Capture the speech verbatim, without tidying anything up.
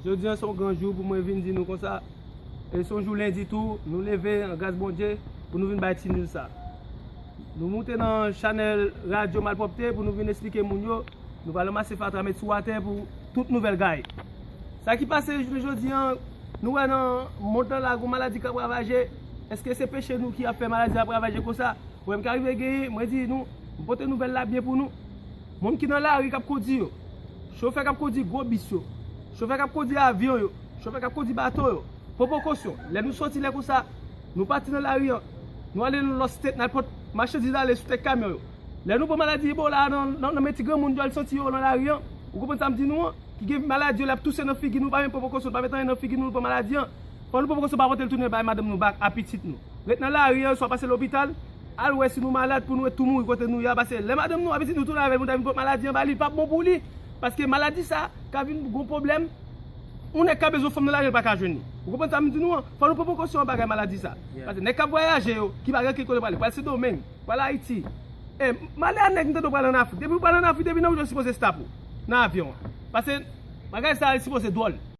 Jodi an se yon gran jou pou mwen vin di nou konsa. E se yon jou lendi tou, nou leve an gras Bondye pou nou vin bay ti nouvèl sa. Nou moute nan chanèl radyo malpwòpte pou nou vin esplike moun yo. Nou pral ranmase fatra, met sou atè pou tout nouvèl gaye. Sa ki pase jounen jodi an, nou wè nan mond lan la, gon maladi k ap ravaje. Èske se peche nou ki ap fè maladi ap ravaje konsa? Pwoblèm ka rive genyen, mwen di nou, m pote nouvèl la byen pou nou. Moun ki nan lari k ap kondi yo, chofè k ap kondi gwo bis yo, chofè k ap kondi avyon yo, chofè k ap kondi bato yo, pran prekosyon. Lè nou soti lè konsa, nou pati nan lari an, nou ale nan lòt state, n al pot machandiz ale sou tèt kamyon yo. Lè nou pran maladi Ebola nan, nan, nan men ti granmoun yo al soti yo nan lari an, ou konprann sa m di nou an? Ki gen maladi yo, l ap touse nan figi nou, pa menm pran prekosyon, pa met anyen nan figi nou, nou pran maladi an. Fò nou pran prekosyon, pa pote l tounen bay madanm nou bak, a pitit nou. Ret nan lari an, swa pase lopital, al wè si nou malad pou nou ret tou mouri kote nou ye a, paske lè madanm nou a pitit nou tounen avè l, nou ta vin pot maladi an ba li, li p ap bon pou li. Paske maladi sa ka vin gon pwoblèm, yon nèg ka bezwen fanm nan lari an, li pa ka jwenn li. Ou konprann sa m di nou an? Fò nou pran prekosyon an bagay maladi sa. Paske nèg k ap vwayaje yo, ki pa gen ankenn kote prale, pral Sendomeng, pral Ayiti. E m ale a nèg, m tande w pral ann Afrik. Depi w pral ann Afrik, depi nan wout yo sipoze stop ou nan avyon an. Paske bagay sa sipoze dwòl.